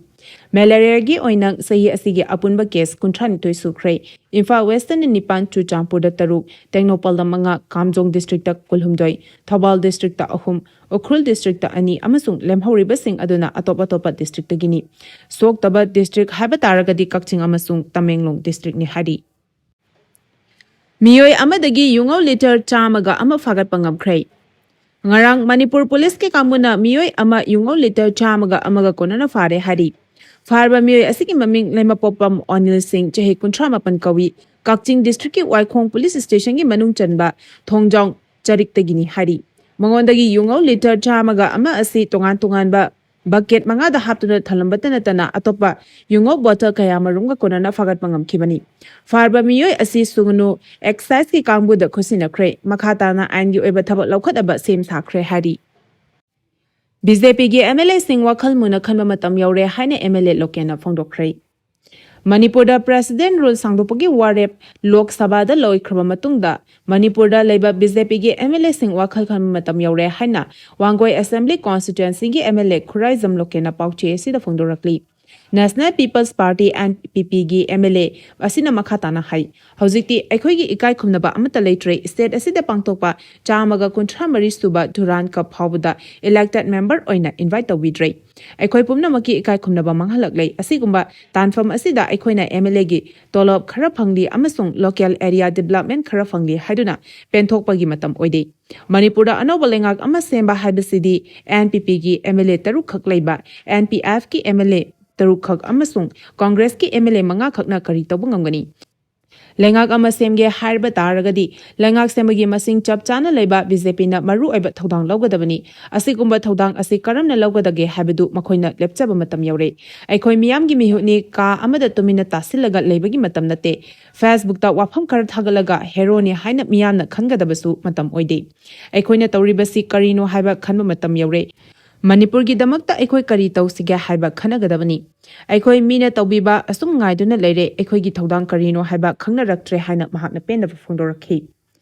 ꯃꯦꯂꯦꯔꯤꯌꯥꯒꯤ ꯑꯣꯏꯅ ꯆꯍꯤ ꯑꯁꯤꯒꯤ ꯑꯄꯨꯟꯕ ꯀꯦꯁ ꯀꯨꯟꯊ꯭ꯔꯥꯅꯤꯊꯣꯏ ꯁꯨꯈ꯭ꯔꯦ꯫ ꯏꯝꯐꯥꯜ ꯋꯦꯁꯇꯅ ꯅꯤꯄꯥꯟ, ꯆꯨꯔꯆꯥꯟꯄꯨꯔꯗ ꯇꯔꯨꯛ, ꯇꯦꯡꯅꯧꯄꯜꯗ ꯃꯉꯥ, ꯀꯥꯝꯖꯣꯡ ꯗꯤꯁꯇ꯭ꯔꯤꯛꯇ ꯀꯨꯟꯍꯨꯝꯗꯣꯏ, ꯊꯧꯕꯥꯜ ꯗꯤꯁꯇ꯭ꯔꯤꯛꯇ ꯑꯍꯨꯝ, ꯎꯈ꯭ꯔꯨꯜ ꯗꯤꯁꯇ꯭ꯔꯤꯛꯇ ꯑꯅꯤ ꯑꯃꯁꯨꯡ ꯂꯦꯝꯍꯧꯔꯤꯕꯁꯤꯡ ꯑꯗꯨꯅ ꯑꯇꯣꯞ ꯑꯇꯣꯞꯄ ꯗꯤꯁꯇ꯭ꯔꯤꯛꯇꯒꯤꯅꯤ꯫ ꯁꯣꯛꯇꯕ ꯗꯤꯁꯇ꯭ꯔꯤꯛ ꯍꯥꯏꯕ ꯇꯥꯔꯒꯗꯤ ꯀꯛꯆꯤꯡ ꯑꯃꯁꯨꯡ ꯇꯃꯦꯡꯂꯣꯡ ꯗꯤꯁꯇ꯭ꯔꯤꯛꯅꯤ ꯍꯥꯏꯔꯤ꯫ ꯃꯤꯑꯣꯏ ꯑꯃꯗꯒꯤ ꯌꯨꯉꯧ ꯂꯤꯇꯔ ꯆꯥꯝꯃꯒ ꯑꯃ ꯐꯥꯒꯠꯄ ꯉꯝꯈ꯭ꯔꯦ꯫ ꯉꯔꯥꯡ ꯃꯅꯤꯄꯨꯔ ꯄꯨꯂꯤꯁꯀꯤ ꯀꯥꯡꯕꯨꯅ ꯃꯤꯑꯣꯏ ꯑꯃ ꯌꯨꯉꯧ ꯂꯤꯇꯔ ꯆꯥꯝꯃꯒ ꯑꯃꯒ ꯀꯣꯟꯅꯅ ꯐꯥꯔꯦ ꯍꯥꯏꯔꯤ꯫ ꯐꯥꯔꯕ ꯃꯤꯑꯣꯏ ꯑꯁꯤꯒꯤ ꯃꯃꯤꯡ ꯂꯩꯃꯄꯣꯛꯄꯝ ꯑꯣꯅꯤꯜ ꯁꯤꯡ, ꯆꯍꯤ ꯀꯨꯟꯊ꯭ꯔꯥ ꯃꯥꯄꯟ ꯀꯧꯏ, ꯀꯛꯆꯤꯡ ꯗꯤꯁꯇ꯭ꯔꯤꯛꯀꯤ ꯋꯥꯏꯈꯣꯡ ꯄꯨꯂꯤꯁ ꯁ꯭ꯇꯦꯁꯟꯒꯤ ꯃꯅꯨꯡ ꯆꯟꯕ ꯊꯣꯡꯖꯥꯎ ꯆꯔꯤꯛꯇꯒꯤꯅꯤ ꯍꯥꯏꯔꯤ꯫ ꯃꯉꯣꯟꯗꯒꯤ ꯌꯨꯉꯧ ꯂꯤꯇꯔ ꯆꯥꯝꯃꯒ ꯑꯃ ꯑꯁꯤ ꯇꯣꯉꯥꯟ ꯇꯣꯉꯥꯟꯕ ꯕꯀꯦꯠ ꯃꯉꯥꯗ ꯍꯥꯞꯇꯨꯅ ꯊꯝꯂꯝꯕꯇ ꯅꯠꯇꯅ ꯑꯇꯣꯞꯄ ꯌꯨꯉꯧ ꯕꯣꯇꯜ ꯀꯌꯥ ꯃꯔꯨꯝꯒ ꯀꯣꯟꯅꯅ ꯐꯥꯒꯠꯄ ꯉꯝꯈꯤꯕꯅꯤ꯫ ꯐꯥꯔꯕ ꯃꯤꯑꯣꯏ ꯑꯁꯤ ꯁꯨꯒꯅꯨ ꯑꯦꯛꯁꯥꯏꯖꯀꯤ ꯀꯥꯡꯕꯨꯗ ꯈꯨꯠꯁꯤꯟꯅꯈ꯭ꯔꯦ꯫ ꯃꯈꯥ ꯇꯥꯅ ꯑꯥꯏꯟꯒꯤ ꯑꯣꯏꯕ ꯊꯕꯛ ꯂꯧꯈꯠꯅꯕ ꯁꯦꯝ ꯁꯥꯈ꯭ꯔꯦ ꯍꯥꯏꯔꯤ꯫ ꯕꯤ ꯖꯦ ꯄꯤꯒꯤ ꯑꯦꯝ ꯑꯦꯜ ꯑꯦꯁꯤꯡ ꯋꯥꯈꯜ ꯃꯨꯟꯅ ꯈꯟꯕ ꯃꯇꯝ ꯌꯧꯔꯦ ꯍꯥꯏꯅ ꯑꯦꯝ ꯑꯦꯜ ꯑꯦ ꯂꯣꯀꯦꯟꯅ ꯐꯣꯡꯗꯣꯛꯈ꯭ꯔꯦ꯫ ꯃꯅꯤꯄꯨꯔꯗ ꯄ꯭ꯔꯦꯁꯤꯗꯦꯟ ꯔꯨꯜ ꯁꯥꯡꯗꯣꯛꯄꯒꯤ ꯋꯥꯔꯦꯞ ꯂꯣꯛ ꯁꯚꯥꯗ ꯂꯣꯏꯈ꯭ꯔꯕ ꯃꯇꯨꯡꯗ ꯃꯅꯤꯄꯨꯔꯗ ꯂꯩꯕ ꯕꯤ ꯖꯦ ꯄꯤꯒꯤ ꯑꯦꯝ ꯑꯦꯜ ꯑꯦꯁꯤꯡ ꯋꯥꯈꯜ ꯈꯟꯕ ꯃꯇꯝ ꯌꯧꯔꯦ ꯍꯥꯏꯅ ꯋꯥꯡꯒꯣꯏ ꯑꯦꯁꯦꯝꯕ꯭ꯂꯤ ꯀꯣꯟꯁꯇꯤꯇ꯭ꯋꯦꯟꯁꯤꯒꯤ ꯑꯦꯝ ꯑꯦꯜ ꯑꯦ ꯈꯨꯔꯥꯏꯖꯝ ꯂꯣꯀꯦꯟꯅ ꯄꯥꯎꯆꯦ ꯑꯁꯤꯗ ꯐꯣꯡꯗꯣꯔꯛꯂꯤ꯫ National People's Party, N P P ꯒꯤ M L A ꯑꯁꯤꯅ ꯃꯈꯥ ꯇꯥꯅ ꯍꯥꯏ, ꯍꯧꯖꯤꯛꯇꯤ ꯑꯩꯈꯣꯏꯒꯤ ꯏꯀꯥꯏ ꯈꯨꯝꯅꯕ ꯑꯃꯠꯇ ꯂꯩꯇ꯭ꯔꯦ꯫ State ꯑꯁꯤꯗ ꯄꯥꯡꯊꯣꯛꯄ ꯆꯥꯝꯃꯒ ꯀꯨꯟꯊ꯭ꯔꯥ ꯃꯔꯤ ꯁꯨꯕ Durand Cup ꯐꯥꯎꯕꯗ elected member ꯑꯣꯏꯅ invite ꯇꯧꯕꯤꯗ꯭ꯔꯦ꯫ ꯑꯩꯈꯣꯏ ꯄꯨꯝꯅꯃꯛꯀꯤ ꯏꯀꯥꯏ ꯈꯨꯝꯅꯕ ꯃꯥꯡꯍꯜꯂꯛꯂꯦ꯫ ꯑꯁꯤꯒꯨꯝꯕ ꯇꯥꯟꯐꯝ ꯑꯁꯤꯗ ꯑꯩꯈꯣꯏꯅ M L A ꯒꯤ ꯇꯣꯂꯣꯞ ꯈꯔ ꯐꯪꯂꯤ ꯑꯃꯁꯨꯡ local area development ꯈꯔ ꯐꯪꯂꯤ ꯍꯥꯏꯗꯨꯅ ꯄꯦꯟꯊꯣꯛꯄꯒꯤ ꯃꯇꯝ ꯑꯣꯏꯗꯦ꯫ ꯃꯅꯤꯄꯨꯔꯗ ꯑꯅꯧꯕ ꯂꯩꯉꯥꯛ ꯑꯃ ꯁꯦꯝꯕ ꯍꯥꯏꯕꯁꯤꯗꯤ N P P ꯒꯤ M L A ꯇꯔꯨꯛ ꯈꯛ ꯂꯩꯕ, N P F ꯀꯤ M L A ꯇꯔꯨꯛ ꯈꯛ ꯑꯃꯁꯨꯡ Congress ꯀꯤ M L A ꯃꯉꯥ ꯈꯛꯅ ꯀꯔꯤ ꯇꯧꯕ ꯉꯝꯒꯅꯤ? ꯂꯩꯉꯥꯛ ꯑꯃ ꯁꯦꯝꯒꯦ ꯍꯥꯏꯕ ꯇꯥꯔꯒꯗꯤ ꯂꯩꯉꯥꯛ ꯁꯦꯝꯕꯒꯤ ꯃꯁꯤꯡ ꯆꯞ ꯆꯥꯅ ꯂꯩꯕ B J P ꯅ ꯃꯔꯨ ꯑꯣꯏꯕ ꯊꯧꯗꯥꯡ ꯂꯧꯒꯗꯕꯅꯤ꯫ ꯑꯁꯤꯒꯨꯝꯕ ꯊꯧꯗꯥꯡ ꯑꯁꯤ ꯀꯔꯝꯅ ꯂꯧꯒꯗꯒꯦ ꯍꯥꯏꯕꯗꯨ ꯃꯈꯣꯏꯅ ꯂꯦꯞꯆꯕ ꯃꯇꯝ ꯌꯧꯔꯦ꯫ ꯑꯩꯈꯣꯏ ꯃꯤꯌꯥꯝꯒꯤ ꯃꯤꯍꯨꯠꯅꯤ, ꯀꯥ ꯑꯃꯗ ꯇꯨꯃꯤꯟꯅ ꯇꯥꯁꯤꯜꯂꯒ ꯂꯩꯕꯒꯤ ꯃꯇꯝ ꯅꯠꯇꯦ꯫ Facebook ꯇ ꯋꯥꯐꯝ ꯈꯔ ꯊꯥꯒꯠꯂꯒ heroꯅꯤ ꯍꯥꯏꯅ ꯃꯤꯌꯥꯝꯅ ꯈꯟꯒꯗꯕꯁꯨ ꯃꯇꯝ ꯑꯣꯏꯗꯦ꯫ ꯑꯩꯈꯣꯏꯅ ꯇꯧꯔꯤꯕꯁꯤ ꯀꯔꯤꯅꯣ ꯍꯥꯏꯕ ꯈꯟꯕ ꯃꯇꯝ ꯌꯧꯔꯦ꯫ ꯃꯅꯤꯄꯨꯔꯒꯤꯗꯃꯛꯇ ꯑꯩꯈꯣꯏ ꯀꯔꯤ ꯇꯧꯁꯤꯒꯦ ꯍꯥꯏꯕ ꯈꯟꯅꯒꯗꯕꯅꯤ꯫ ꯑꯩꯈꯣꯏ ꯃꯤꯅ ꯇꯧꯕꯤꯕ ꯑꯁꯨꯝ ꯉꯥꯏꯗꯨꯅ ꯂꯩꯔꯦ, ꯑꯩꯈꯣꯏꯒꯤ ꯊꯧꯗꯥꯡ ꯀꯔꯤꯅꯣ ꯍꯥꯏꯕ ꯈꯪꯅꯔꯛꯇ꯭ꯔꯦ ꯍꯥꯏꯅ ꯃꯍꯥꯛꯅ ꯄꯦꯟꯗꯕ ꯐꯣꯡꯗꯣꯔꯛꯈꯤ꯫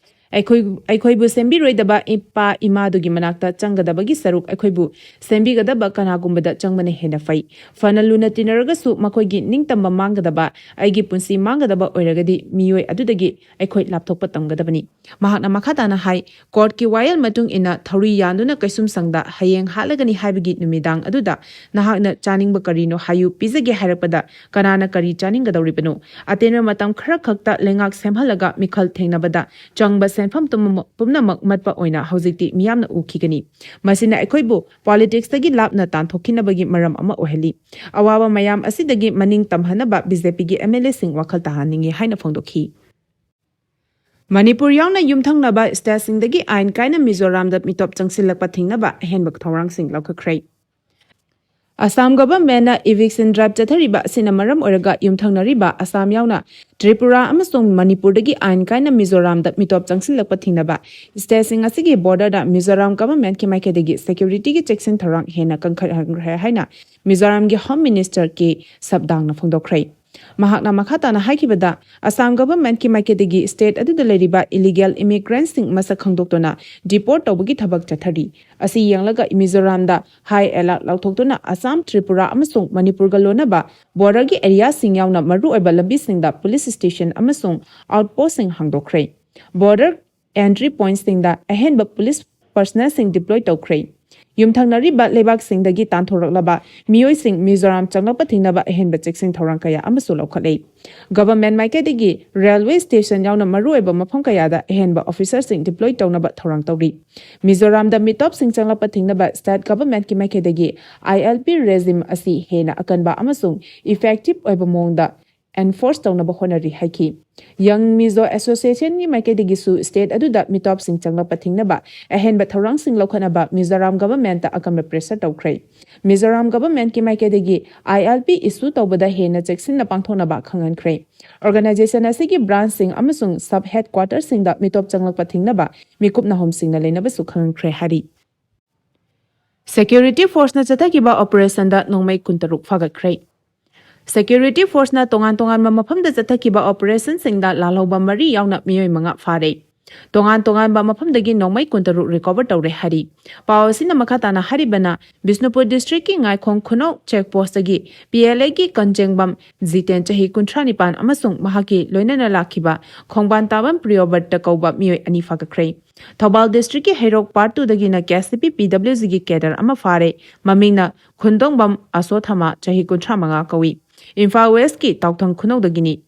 ꯑꯩꯈꯣꯏ, ꯑꯩꯈꯣꯏꯕꯨ ꯁꯦꯝꯕꯤꯔꯣꯏꯗꯕ ꯏꯄꯥ ꯏꯃꯥꯗꯨꯒꯤ ꯃꯅꯥꯛꯇ ꯆꯪꯒꯗꯕꯒꯤ ꯁꯔꯨꯛ ꯑꯩꯈꯣꯏꯕꯨ ꯁꯦꯝꯕꯤꯒꯗꯕ ꯀꯅꯥꯒꯨꯝꯕꯗ ꯆꯪꯕꯅ ꯍꯦꯟꯅ ꯐꯩ꯫ ꯐꯅ ꯂꯨꯅ ꯇꯤꯟꯅꯔꯒꯁꯨ ꯃꯈꯣꯏꯒꯤ ꯅꯤꯡꯇꯝꯕ ꯃꯥꯡꯒꯗꯕ, ꯑꯩꯒꯤ ꯄꯨꯟꯁꯤ ꯃꯥꯡꯒꯗꯕ ꯑꯣꯏꯔꯒꯗꯤ ꯃꯤꯑꯣꯏ ꯑꯗꯨꯗꯒꯤ ꯑꯩꯈꯣꯏ ꯂꯥꯞꯊꯣꯛꯄ ꯇꯝꯒꯗꯕꯅꯤ꯫ ꯃꯍꯥꯛꯅ ꯃꯈꯥ ꯇꯥꯅ ꯍꯥꯏ, Court ꯀꯤ ꯋꯥꯌꯦꯜ ꯃꯇꯨꯡ ꯏꯟꯅ ꯊꯧꯔꯤ ꯌꯥꯟꯗꯨꯅ ꯀꯩꯁꯨꯝꯁꯪꯗ ꯍꯌꯦꯡ ꯍꯥꯠꯂꯒꯅꯤ ꯍꯥꯏꯕꯒꯤ ꯅꯨꯃꯤꯗꯥꯡ ꯑꯗꯨꯗ ꯅꯍꯥꯛꯅ ꯆꯥꯅꯤꯡꯕ ꯀꯔꯤꯅꯣ ꯍꯥꯏꯌꯨ, ꯄꯤꯖꯒꯦ ꯍꯥꯏꯔꯛꯄꯗ ꯀꯅꯥꯅ ꯀꯔꯤ ꯆꯥꯅꯤꯡꯒꯗꯧꯔꯤꯕꯅꯣ? ꯑꯇꯦꯟꯕ ꯃꯇꯝ ꯈꯔꯈꯛꯇ ꯂꯩꯉꯥꯛ ꯁꯦꯝꯍꯜꯂꯒ ꯃꯤꯈꯜ ꯊꯦꯡꯅꯕꯗ ꯆꯪꯕ ꯁꯦꯟꯐꯝ ꯇꯨꯝ-, ꯄꯨꯝꯅꯃꯛ ꯃꯠꯄ ꯑꯣꯏꯅ ꯍꯧꯖꯤꯛꯇꯤ ꯃꯤꯌꯥꯝꯅ ꯎꯈꯤꯒꯅꯤ꯫ ꯃꯁꯤꯅ ꯑꯩꯈꯣꯏꯕꯨ politics ꯇꯒꯤ ꯂꯥꯞꯅ ꯇꯥꯟꯊꯣꯛꯈꯤꯅꯕꯒꯤ ꯃꯔꯝ ꯑꯃ ꯑꯣꯏꯍꯜꯂꯤ꯫ ꯑꯋꯥꯕ ꯃꯌꯥꯝ ꯑꯁꯤꯗꯒꯤ ꯃꯅꯤꯡ ꯇꯝꯍꯟꯅꯕ B J P ꯒꯤ M L A ꯁꯤꯡ ꯋꯥꯈꯜ ꯇꯥꯍꯟꯅꯤꯡꯏ ꯍꯥꯏꯅ ꯐꯣꯡꯗꯣꯛꯈꯤ꯫ ꯃꯅꯤꯄꯨꯔ ꯌꯥꯎꯅ ꯌꯨꯝꯊꯪꯅꯕ state ꯁꯤꯡꯗꯒꯤ ꯑꯥꯏꯟ ꯀꯥꯏꯅ ꯃꯤꯖꯣꯔꯥꯝꯗ ꯃꯤꯇꯣꯞ ꯆꯪꯁꯤꯜꯂꯛꯄ ꯊꯤꯡꯅꯕ ꯑꯍꯦꯟꯕ ꯊꯧꯔꯥꯡꯁꯤꯡ ꯂꯧꯈꯠꯈ꯭ꯔꯦ꯫ ꯑꯁꯥꯝ government ꯅ eviction drive ꯆꯠꯊꯔꯤꯕ ꯑꯁꯤꯅ ꯃꯔꯝ ꯑꯣꯏꯔꯒ ꯌꯨꯝꯊꯪꯅꯔꯤꯕ ꯑꯁꯥꯝ ꯌꯥꯎꯅ ꯇ꯭ꯔꯤꯄꯨꯔꯥ ꯑꯃꯁꯨꯡ ꯃꯅꯤꯄꯨꯔꯗꯒꯤ ꯑꯥꯏꯟ ꯀꯥꯏꯅ ꯃꯤꯖꯣꯔꯥꯝꯗ ꯃꯤꯇꯣꯞ ꯆꯪꯁꯤꯜꯂꯛꯄ ꯊꯤꯡꯅꯕ state ꯁꯤꯡ ꯑꯁꯤꯒꯤ border ꯗ ꯃꯤꯖꯣꯔꯥꯝ government ꯀꯤ ꯃꯥꯏꯀꯩꯗꯒꯤ security ꯒꯤ ꯆꯦꯛꯁꯤꯟ ꯊꯧꯔꯥꯡ ꯍꯦꯟꯅ ꯀꯟꯈꯠꯍꯟꯈ꯭ꯔꯦ ꯍꯥꯏꯅ ꯃꯤꯖꯣꯔꯥꯝꯒꯤ Home Minister ꯀꯦ ꯁꯕꯗꯥꯡꯅ ꯐꯣꯡꯗꯣꯛꯈ꯭ꯔꯦ꯫ ꯃꯍꯥꯛꯅ ꯃꯈꯥ ꯇꯥꯅ ꯍꯥꯏꯈꯤꯕꯗ, ꯑꯁꯥꯝ ꯒꯚꯔꯟꯃꯦꯟꯠꯀꯤ ꯃꯥꯏꯀꯩꯗꯒꯤ ꯁ꯭ꯇꯦꯠ ꯑꯗꯨꯗ ꯂꯩꯔꯤꯕ ꯏꯂꯤꯒꯦꯜ ꯏꯃꯤꯒ꯭ꯔꯦꯟꯠꯁꯤꯡ ꯃꯁꯛ ꯈꯪꯗꯣꯛꯇꯨꯅ ꯗꯤꯄꯣꯔꯠ ꯇꯧꯕꯒꯤ ꯊꯕꯛ ꯆꯠꯊꯔꯤ꯫ ꯑꯁꯤ ꯌꯦꯡꯂꯒ ꯃꯤꯖꯣꯔꯥꯝꯗ ꯍꯥꯏ ꯑꯦꯂꯔꯠ ꯂꯥꯎꯊꯣꯛꯇꯨꯅ ꯑꯁꯥꯝ, ꯇ꯭ꯔꯤꯄꯨꯔꯥ ꯑꯃꯁꯨꯡ ꯃꯅꯤꯄꯨꯔꯒ ꯂꯣꯟꯅꯕ ꯕꯣꯔꯗꯔꯒꯤ ꯑꯦꯔꯤꯌꯥꯁꯤꯡ ꯌꯥꯎꯅ ꯃꯔꯨꯑꯣꯏꯕ ꯂꯝꯕꯤꯁꯤꯡꯗ ꯄꯨꯂꯤꯁ ꯁ꯭ꯇꯦꯁꯟ ꯑꯃꯁꯨꯡ ꯑꯥꯎꯠꯄꯣꯁ꯭ꯠꯁꯤꯡ ꯍꯥꯡꯗꯣꯛꯈ꯭ꯔꯦ꯫ ꯕꯣꯔꯗꯔ ꯑꯦꯟꯇ꯭ꯔꯤ ꯄꯣꯏꯟꯠꯁꯤꯡꯗ ꯑꯍꯦꯟꯕ ꯄꯨꯂꯤꯁ ꯄꯔꯁꯅꯦꯜꯁꯤꯡ ꯗꯤꯄ꯭ꯂꯣꯏ ꯇꯧꯈ꯭ꯔꯦ꯫ ꯌꯨꯝꯊꯪꯅꯔꯤꯕ ꯂꯩꯕꯥꯛꯁꯤꯡꯗꯒꯤ ꯇꯥꯟꯊꯣꯔꯛꯂꯕ ꯃꯤꯑꯣꯏꯁꯤꯡ ꯃꯤꯖꯣꯔꯥꯝ ꯆꯪꯂꯛꯄ ꯊꯤꯡꯅꯕ ꯑꯍꯦꯟꯕ ꯆꯦꯛꯁꯤꯟ ꯊꯧꯔꯥꯡ ꯀꯌꯥ ꯑꯃꯁꯨ ꯂꯧꯈꯠꯂꯦ꯫ ꯒꯚꯔꯟꯃꯦꯟꯠ ꯃꯥꯏꯀꯩꯗꯒꯤ ꯔꯦꯜꯋꯦ ꯁ꯭ꯇꯦꯁꯟ ꯌꯥꯎꯅ ꯃꯔꯨꯑꯣꯏꯕ ꯃꯐꯝ ꯀꯌꯥꯗ ꯑꯍꯦꯟꯕ ꯑꯣꯐꯤꯁꯔꯁꯤꯡ ꯗꯤꯄ꯭ꯂꯣꯏ ꯇꯧꯅꯕ ꯊꯧꯔꯥꯡ ꯇꯧꯔꯤ꯫ ꯃꯤꯖꯣꯔꯥꯝꯗ ꯃꯤꯇꯣꯞꯁꯤꯡ ꯆꯪꯂꯛꯄ ꯊꯤꯡꯅꯕ ꯁ꯭ꯇꯦꯠ ꯒꯚꯔꯟꯃꯦꯟꯠꯀꯤ ꯃꯥꯏꯀꯩꯗꯒꯤ ꯑꯥꯏ ꯑꯦꯜ ꯄꯤ ꯔꯦꯖꯤꯝ ꯑꯁꯤ ꯍꯦꯟꯅ ꯑꯀꯟꯕ ꯑꯃꯁꯨꯡ ꯏꯐꯦꯛꯇꯤꯚ ꯑꯣꯏꯕ ꯃꯑꯣꯡꯗ ꯑꯦꯟꯐꯣꯔꯁ ꯇꯧꯅꯕ ꯍꯣꯠꯅꯔꯤ ꯍꯥꯏꯈꯤ꯫ ꯌꯪ ꯃꯤꯖꯣ ꯑꯦꯁꯣꯁꯤꯌꯦꯁꯟꯒꯤ ꯃꯥꯏꯀꯩꯗꯒꯤꯁꯨ ꯁ꯭ꯇꯦꯠ ꯑꯗꯨꯗ ꯃꯤꯇꯣꯞꯁꯤꯡ ꯆꯪꯂꯛꯄ ꯊꯤꯡꯅꯕ ꯑꯍꯦꯟꯕ ꯊꯧꯔꯥꯡꯁꯤꯡ ꯂꯧꯈꯠꯅꯕ ꯃꯤꯖꯣꯔꯥꯝ ꯒꯚꯔꯟꯃꯦꯟꯠꯇ ꯑꯀꯟꯕ ꯄ꯭ꯔꯦꯁꯔ ꯇꯧꯈ꯭ꯔꯦ꯫ ꯃꯤꯖꯣꯔꯥꯝ ꯒꯚꯔꯟꯃꯦꯟꯠꯀꯤ ꯃꯥꯏꯀꯩꯗꯒꯤ ꯑꯥꯏ ꯑꯦꯜ ꯄꯤ ꯏꯁꯨ ꯇꯧꯕꯗ ꯍꯦꯟꯅ ꯆꯦꯛꯁꯤꯟꯅ ꯄꯥꯡꯊꯣꯛꯅꯕ ꯈꯪꯍꯟꯈ꯭ꯔꯦ꯫ ꯑꯣꯔꯒꯅꯥꯏꯖꯦꯁꯟ ꯑꯁꯤꯒꯤ ꯕ꯭ꯔꯥꯟꯆꯁꯤꯡ ꯑꯃꯁꯨꯡ ꯁꯕ ꯍꯦꯗꯀ꯭ꯋꯥꯇꯔꯁꯤꯡꯗ ꯃꯤꯇꯣꯞ ꯆꯪꯂꯛꯄ ꯊꯤꯡꯅꯕ ꯃꯤꯀꯨꯞ ꯅꯥꯍꯨꯝꯁꯤꯡꯅ ꯂꯩꯅꯕꯁꯨ ꯈꯪꯍꯟꯈ꯭ꯔꯦ ꯍꯥꯏꯔꯤ꯫ ꯁꯦꯀ꯭ꯌꯨꯔꯤꯇꯤ ꯐꯣꯔꯁꯅ ꯆꯠꯊꯈꯤꯕ ꯑꯣꯄꯔꯦꯁꯟꯗ ꯅꯣꯡꯃꯩ ꯀꯨꯟꯇꯔꯨꯛ ꯐꯥꯒꯠꯈ꯭ꯔꯦ꯫ ꯁꯦꯀ꯭ꯌꯨꯔꯤꯇꯤ ꯐꯣꯔꯁꯅ ꯇꯣꯉꯥꯟ ꯇꯣꯉꯥꯟꯕ ꯃꯐꯝꯗ ꯆꯠꯊꯈꯤꯕ ꯑꯣꯄꯔꯦꯁꯟꯁꯤꯡꯗ ꯂꯥꯜꯍꯧꯕ ꯃꯔꯤ ꯌꯥꯎꯅ ꯃꯤꯑꯣꯏ ꯃꯉꯥ ꯐꯥꯔꯦ꯫ ꯇꯣꯉꯥꯟ ꯇꯣꯉꯥꯟꯕ ꯃꯐꯝꯗꯒꯤ ꯅꯣꯡꯃꯩ ꯀꯨꯟꯇꯔꯨꯛ ꯔꯤꯀꯣꯚꯔ ꯇꯧꯔꯦ ꯍꯥꯏꯔꯤ꯫ ꯄꯥꯎ ꯑꯁꯤꯅ ꯃꯈꯥ ꯇꯥꯅ ꯍꯥꯏꯔꯤꯕꯅ, ꯕꯤꯁꯅꯨꯄꯨꯔ ꯗꯤꯁꯇ꯭ꯔꯤꯛꯀꯤ ꯉꯥꯏꯈꯣꯡ ꯈꯨꯅꯧ ꯆꯦꯛ ꯄꯣꯁꯇꯒꯤ ꯄꯤ ꯑꯦꯜ ꯑꯦꯒꯤ ꯀꯟꯖꯦꯡꯕꯝ ꯖꯤꯇꯦꯟ, ꯆꯍꯤ ꯀꯨꯟꯊ꯭ꯔꯥ ꯅꯤꯄꯥꯟ, ꯑꯃꯁꯨꯡ ꯃꯍꯥꯛꯀꯤ ꯂꯣꯏꯅꯅ ꯂꯥꯛꯈꯤꯕ ꯈꯣꯡꯕꯥꯟ ꯇꯥꯕꯝ ꯄ꯭ꯔꯤꯌꯣꯕꯔꯠꯇ ꯀꯧꯕ ꯃꯤꯑꯣꯏ ꯑꯅꯤ ꯐꯥꯒꯠꯈ꯭ꯔꯦ꯫ ꯊꯧꯕꯥꯜ ꯗꯤꯁꯇ꯭ꯔꯤꯛꯀꯤ ꯍꯩꯔꯣꯛ ꯄꯥꯔꯠ ꯇꯨꯗꯒꯤꯅ ꯀꯦ ꯑꯦꯁ ꯁꯤ ꯄꯤ ꯄꯤ ꯗꯕ꯭ꯂꯤꯎ ꯖꯤꯒꯤ ꯀꯦꯗꯔ ꯑꯃ ꯐꯥꯔꯦ꯫ ꯃꯃꯤꯡꯅ ꯈꯨꯟꯗꯣꯡꯕꯝ ꯑꯁꯣꯊꯃ, ꯆꯍꯤ ꯀꯨꯟꯊ꯭ꯔꯥ ꯃꯉꯥ ꯀꯧꯏ꯫ ꯏꯝꯐꯥꯜ ꯋꯦꯁꯀꯤ ꯇꯥꯎꯊꯪ ꯈꯨꯅꯧꯗꯒꯤꯅꯤ꯫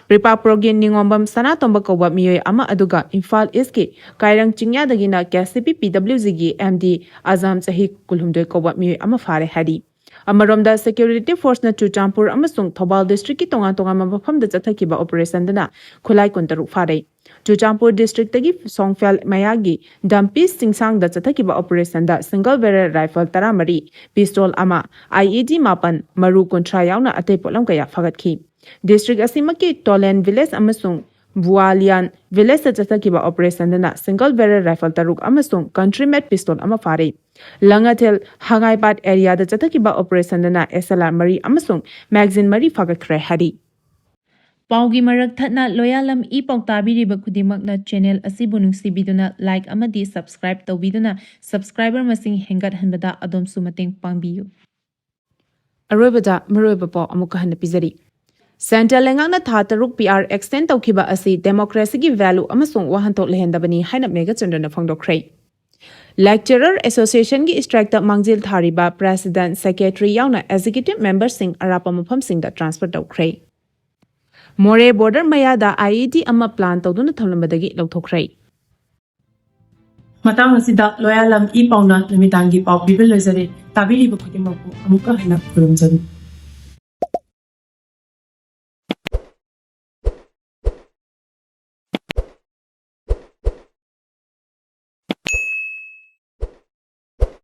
ꯄ꯭ꯔꯤꯄꯥꯛꯄꯨꯔꯒꯤ ꯅꯤꯉꯣꯝꯕꯝ ꯁꯅꯥꯇꯣꯝꯕ ꯀꯧꯕ ꯃꯤꯑꯣꯏ ꯑꯃ, ꯑꯗꯨꯒ ꯏꯝꯐꯥꯜ ꯏꯁꯀꯤ ꯀꯥꯏꯔꯪ ꯆꯤꯡꯌꯥꯗꯒꯤꯅ ꯀꯦ ꯑꯦꯁ ꯁꯤ ꯄꯤ ꯄꯤ ꯗꯕ꯭ꯂꯤꯎ ꯖꯤꯒꯤ ꯑꯦꯝ ꯗꯤ ꯑꯖꯥꯝ, ꯆꯍꯤ ꯀꯨꯟꯍꯨꯝꯗꯣꯏ ꯀꯧꯕ ꯃꯤꯑꯣꯏ ꯑꯃ ꯐꯥꯔꯦ ꯍꯥꯏꯔꯤ꯫ ꯑꯃꯔꯣꯝꯗ, ꯁꯦꯀ꯭ꯌꯨꯔꯤꯇꯤ ꯐꯣꯔꯁꯅ ꯆꯨꯔꯆꯥꯟꯄꯨꯔ ꯑꯃꯁꯨꯡ ꯊꯧꯕꯥꯜ ꯗꯤꯁꯇ꯭ꯔꯤꯛꯀꯤ ꯇꯣꯉꯥꯟ ꯇꯣꯉꯥꯟꯕ ꯃꯐꯝꯗ ꯆꯠꯊꯈꯤꯕ ꯑꯣꯄꯔꯦꯁꯟꯗꯅ ꯈꯨꯠꯂꯥꯏ ꯀꯨꯟꯇꯔꯨꯛ ꯐꯥꯔꯦ꯫ ꯆꯨꯔꯆꯥꯟꯄꯨꯔ ꯗꯤꯁꯇ꯭ꯔꯤꯛꯇꯒꯤ ꯁꯣꯡꯐꯦꯜ ꯃꯌꯥꯒꯤ ꯗꯝꯄꯤꯁ ꯆꯤꯡꯁꯥꯡꯗ ꯆꯠꯊꯈꯤꯕ ꯑꯣꯄꯔꯦꯁꯟꯗ ꯁꯤꯡꯒꯜ ꯕꯦꯔꯦꯜ ꯔꯥꯏꯐꯜ ꯇꯔꯥꯃꯔꯤ, ꯄꯤꯁꯇꯣꯜ ꯑꯃ, ꯑꯥꯏ ꯏ ꯗꯤ ꯃꯥꯄꯟ, ꯃꯔꯨ ꯀꯨꯟꯊ꯭ꯔꯥ ꯌꯥꯎꯅ ꯑꯇꯩ ꯄꯣꯠꯂꯝ ꯀꯌꯥ ꯐꯥꯒꯠꯈꯤ꯫ ꯗꯤꯁꯇ꯭ꯔꯤꯛ ꯑꯁꯤꯃꯛꯀꯤ ꯇꯣꯂꯦꯟ ꯚꯤꯂꯦꯖ ꯑꯃꯁꯨꯡ ꯕꯨꯋꯥꯂꯤꯌꯥꯟ ꯚꯤꯂꯦꯖꯇ ꯆꯠꯊꯈꯤꯕ ꯑꯣꯄꯔꯦꯁꯟꯗꯅ ꯁꯤꯡꯒꯜ ꯕꯦꯔꯦꯜ ꯔꯥꯏꯐꯜ ꯇꯔꯨꯛ ꯑꯃꯁꯨꯡ ꯀꯟꯇ꯭ꯔꯤ ꯃꯦꯠ ꯄꯤꯁꯇꯣꯜ ꯑꯃ ꯐꯥꯔꯦ꯫ ꯂꯪꯉꯊꯦꯜ ꯍꯉꯥꯏꯄꯥꯠ ꯑꯦꯔꯤꯌꯥꯗ ꯆꯠꯊꯈꯤꯕ ꯑꯣꯄꯔꯦꯁꯟꯗꯅ ꯑꯦꯁ ꯑꯦꯜ ꯑꯥꯔ ꯃꯔꯤ ꯑꯃꯁꯨꯡ ꯃꯦꯒꯖꯤꯟ ꯃꯔꯤ ꯐꯥꯒꯠꯈ꯭ꯔꯦ ꯍꯥꯏꯔꯤ꯫ ꯄꯥꯎꯒꯤ ꯃꯔꯛ ꯊꯠꯅ ꯂꯣꯌꯥꯂꯝ ꯏ ꯄꯥꯎ ꯇꯥꯕꯤꯔꯤꯕ ꯈꯨꯗꯤꯡꯃꯛꯅ ꯆꯦꯅꯦꯜ ꯑꯁꯤꯕꯨ ꯅꯨꯡꯁꯤꯕꯤꯗꯨꯅ ꯂꯥꯏꯛ ꯑꯃꯗꯤ ꯁꯕꯁꯀ꯭ꯔꯥꯏꯕ ꯇꯧꯕꯤꯗꯨꯅ ꯁꯕꯁꯀ꯭ꯔꯥꯏꯕꯔ ꯃꯁꯤꯡ ꯍꯦꯟꯒꯠꯍꯟꯕꯗ ꯑꯗꯣꯝꯁꯨ ꯃꯇꯦꯡ ꯄꯥꯡꯕꯤꯌꯨ꯫ ꯑꯔꯣꯏꯕꯗ ꯃꯔꯨꯑꯣꯏꯕ ꯄꯥꯎ ꯑꯃꯨꯛꯀ ꯍꯟꯅ ꯄꯤꯖꯔꯤ꯫ ꯁꯦꯟꯇ꯭ꯔꯦꯜ ꯂꯩꯉꯥꯛꯅ ꯊꯥ ꯇꯔꯨꯛ ꯄꯤ ꯑꯥꯔ ꯑꯦꯛꯁꯇꯦꯟ ꯇꯧꯈꯤꯕ ꯑꯁꯤ ꯗꯦꯃꯣꯀ꯭ꯔꯦꯁꯤꯒꯤ ꯚꯦꯂꯨ ꯑꯃꯁꯨꯡ ꯋꯥꯍꯟꯊꯣꯛ ꯂꯩꯍꯟꯗꯕꯅꯤ ꯍꯥꯏꯅ ꯃꯦꯘꯆꯟꯗ꯭ꯔꯅ ꯐꯣꯡꯗꯣꯛꯈ꯭ꯔꯦ꯫ ꯂꯦꯛꯆꯔꯔ ꯑꯦꯁꯣꯁꯤꯌꯦꯁꯟꯒꯤ ꯁ꯭ꯇ꯭ꯔꯥꯏꯛꯇ ꯃꯥꯡꯖꯤꯜ ꯊꯥꯔꯤꯕ ꯄ꯭ꯔꯦꯁꯤꯗꯦꯟꯠ, ꯁꯦꯀ꯭ꯔꯦꯇꯔꯤ ꯌꯥꯎꯅ ꯑꯦꯛꯖꯤꯀ꯭ꯌꯨꯇꯤꯚ ꯃꯦꯝꯕꯔꯁꯤꯡ ꯑꯔꯥꯞꯄ ꯃꯐꯝꯁꯤꯡꯗ ꯇ꯭ꯔꯥꯟꯁꯐꯔ ꯇꯧꯈ꯭ꯔꯦ꯫ ꯃꯣꯔꯦ ꯕꯣꯔꯗꯔ ꯃꯌꯥꯗ ꯑꯥꯏ ꯏ ꯗꯤ ꯑꯃ ꯄ꯭ꯂꯥꯟ ꯇꯧꯗꯨꯅ ꯊꯝꯂꯝꯕꯗꯒꯤ ꯂꯧꯊꯣꯛꯈ꯭ꯔꯦ꯫ ꯃꯇꯥꯡ ꯑꯁꯤꯗ ꯂꯣꯌꯥꯂꯝ ꯏ ꯄꯥꯎꯅ ꯅꯨꯃꯤꯗꯥꯡꯒꯤ ꯄꯥꯎ ꯄꯤꯕ ꯂꯣꯏꯖꯔꯦ꯫ ꯇꯥꯕꯤꯔꯤꯕ ꯈꯨꯗꯤꯡꯃꯛꯄꯨ ꯑꯃꯨꯛꯀ ꯍꯟꯅ ꯈꯨꯔꯨꯝꯖꯔꯤ꯫